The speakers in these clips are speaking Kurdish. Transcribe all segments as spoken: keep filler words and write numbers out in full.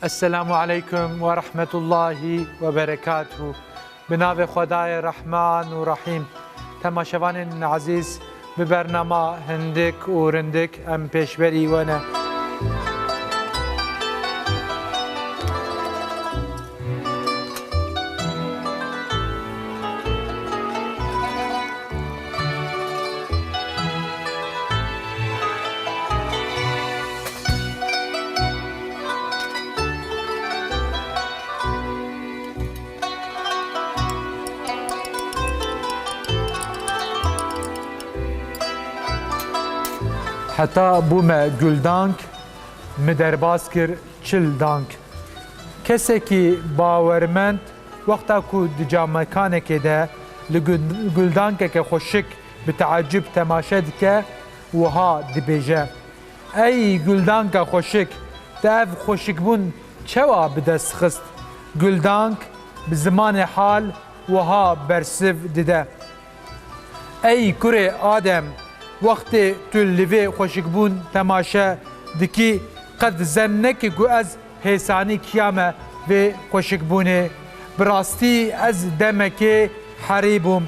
Esselamu aleykum ve rahmetullahi ve berekatuhu. Bi navê Xwedayê Rehman û Rehîm. Temaşevanên ezîz, bi bernama hindik û rindik em pêşberî we ne. Heta bûme guldank, mi derbas kir çil dank. Kesekî bawermend wexta ku di camekanekê de li gul-, guldankeke xweşik bi teecib temaşe dike, wiha dibêje, Ey guldanka xweşik, te ev xweşikbûn çawa bi dest xist? Guldank bi zimanê hal wiha bersiv dide. Ey kurê Adem, wextê tu li vê xweşikbûn temaşe dikî, qet zen neke ku ez hêsanî kiyame vê xweşikbûnê. Bi rastî ez demekê herî bûm.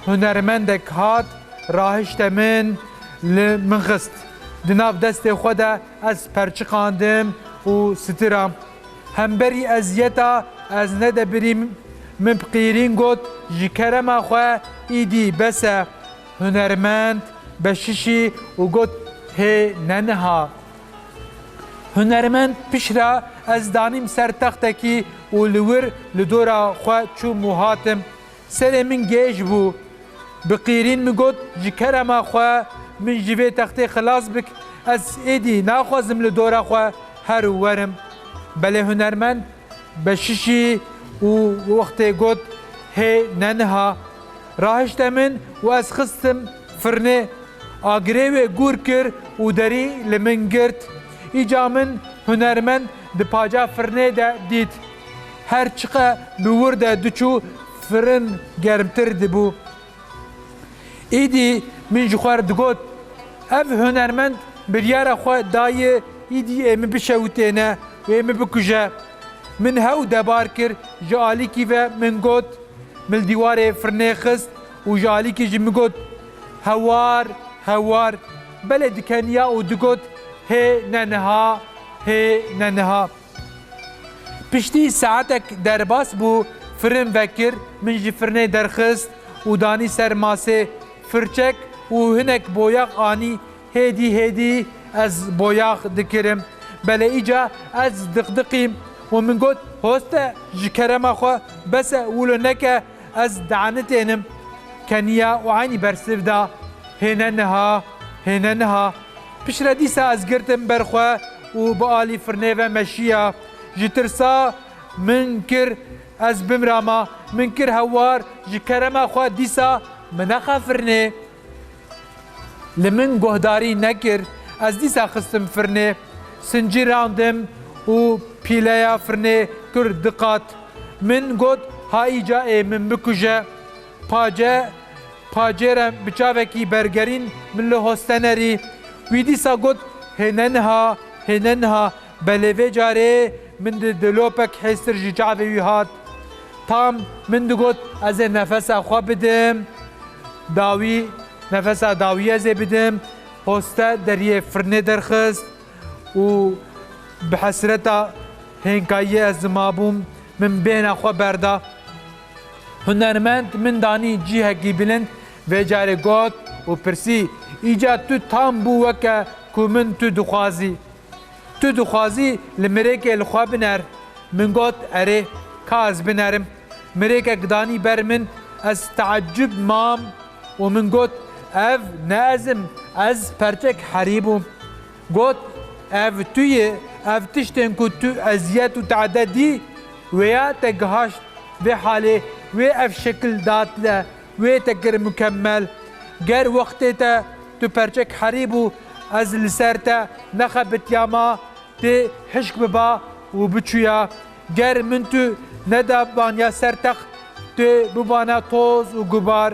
Hunermendek hat, rahişte min, li min xist. Di nav destê xwe de ez perçiqandim û stiram. Hemberî eziyeta ez nedebirîm, min bi qîrîn got, ji kerema xwe, îdî bes e. Hunermend beşişî û got, hê ne niha. Hunermend piştre ez danîm ser textekî û li wir li dora xwe çûm û hatim. Serê min gêj bû. Bi qîrîn min got, ji kerema xwe min ji vê textê xilas bik, ez êdî naxwazim li dora xwe her û werim. Belê hunermend beşişî û wextê got, hê ne niha. Rahişte min û ez xistim firnê. Agirê wê gûr kir û derî li min girt. Îca min hunermend di paca firnê de dît. Her çiqe bi wir de diçû, firin germtir dibû. Îdî min ji xwe re digot, ev hunermend biryara xwe daye, îdî ê min bişewitêne û ê min bikuje. Min hew debar kir, ji alîkî ve min got, min li dîwarê firnê xist û ji alîkî jî min got, hewar, hewar. Belê dikeniya û digot, hê ne niha, hê ne niha. Piştî saetek derbas bû, firin vekir, min ji firnê derxist û danî ser masê. Firçek û hinek boyax anî, hêdî hêdî ez boyax dikirim. Belê îca ez diqdiqîm û min got, hoste, ji kerema xwe bes e, wilo neke, ez dianitênim. Keniya û eynî bersiv da, hê ne niha, hê ne niha. Piştre dîsa ez girtim ber xwe û bi alî firnê ve meşiya. Ji tirsa min kir ez bimrama, min kir hewar, ji kerema xwe dîsa min nexe firnê. Li min guhdarî nekir, ez dîsa xistim firnê. Sincî randim û pîleya firnê kir du qat. Min got, ha îca ê min bikuje. Pace, pacê re bi çavekî bergerîn min li hoste nerî. Wî dîsa got, hê ne niha, hê ne niha, belê vê carê min di dilopek hêstir ji çavê wî hat. Tam min digot, ez ê nefesa xwe bidim. Dawî, nefesa dawî ez ê bidim. Hoste deriyê firnê derxist û bi hesreta hênkayiyê ez dimabûm, min bêhna xwe berda. Hunermend min danî cihekî bilind, vê carê got û pirsî, îca tu tam bû weke ku min tu dixwazî? Tu dixwazî li mirêkê li xwe biner? Min got, erê, ka ez binerim. Mirêkek danî ber min, ez teecib mam û min got, ev ne ez im, ez perçek herî bûm. Got, ev tu yî, ev tiştên ku tu eziyet û tade dî, wêya te gihaşt vê halê, wê ev şekil da te, wê te kir mukemmel. Ger wextê te tu perçek herî bû, ez li ser te nexebitiyama, tê hişk biba û biçûya. Ger min tu nedabaniya ser text, tê bibana toz û gubar.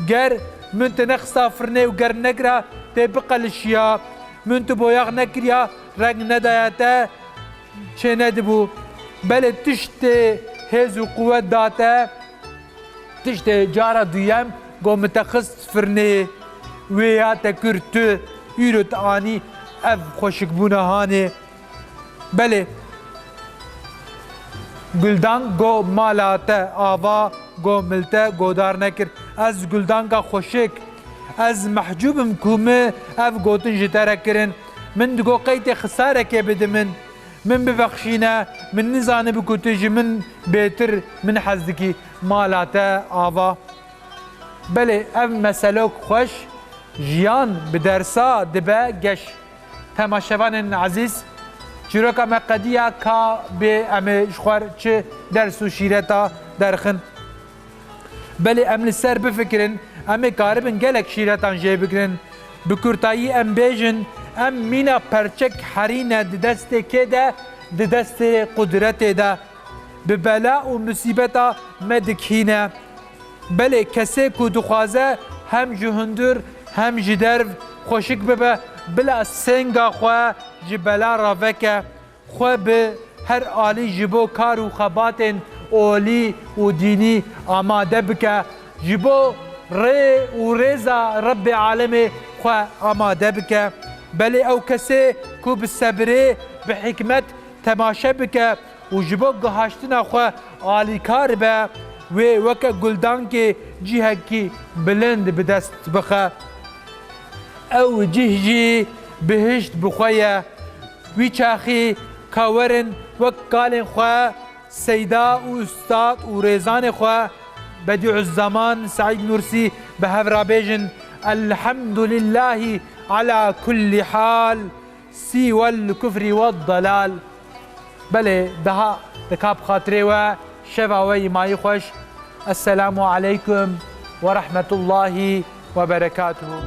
Ger min tu nexista firnê û germ nekira, tê biqelişiya. Min tu boyax nekiriya, reng nedaya te, çênedibû. Belê tiştê hêz û quwet da te, tiştê cara duyem go mitexist firnê wê ya te kir tu, îro tu anî ev xweşikbûna hanê. Belê. Guldan go mala te ava, go mil te godar nekir. Ez Guldanka xweşik, ez mehcûb im ku mi ev gotin ji te re kirin. Min digo qey tê xisarekê bidi min. Min bibexşîne, min nizanibi ku tu ji min bêtir min hez dikî. Mala te ava. Belê ev meselok xweş, jiyan bi dersa dibe geş. Temaşevanên ezîz, çîroka me qediya ka bê em ê ji xwe re çi ders û şîreta derxin. Belê em li ser bifikirin, em ê karibin gelek şîretan jê bigirin. Bi kurtayî em bêjin, em mîna perçek herî ne di destê kê de, di destê qudretê de. Bi bela û musîbeta me dikihîne. Belê kesê ku dixwaze hem ji hundir hem ji derv xweşik bibe, bila senga xwe ji bela re veke, xwe bi her alî ji bo kar û xebatên olî û dînî amade bike, ji bo rê û rêza Rebbê alemê xwe amade bike. Belê ew kesê ku bi sebrê, bi hikmet temaşe bike û ji bo gihaştina xwe alîkar be, wê weke Guldankê cihekî bilind bi dest bixe. Ew cih jî bihişt bi xwe ye. Wî çaxî ka werin wek kalên xwe, seyda û ustad û rêzanê xwe, Bedîuzzeman Seîd Nursî bi hev re bêjin, Elhemdulîllahî ala kullî hal, sîwel kufrî wed delal. Belê, daha dika bi xatirê we, şeva we yî mayî xweş. Esselamu aleykum ve rahmetullahi ve berekatuhu.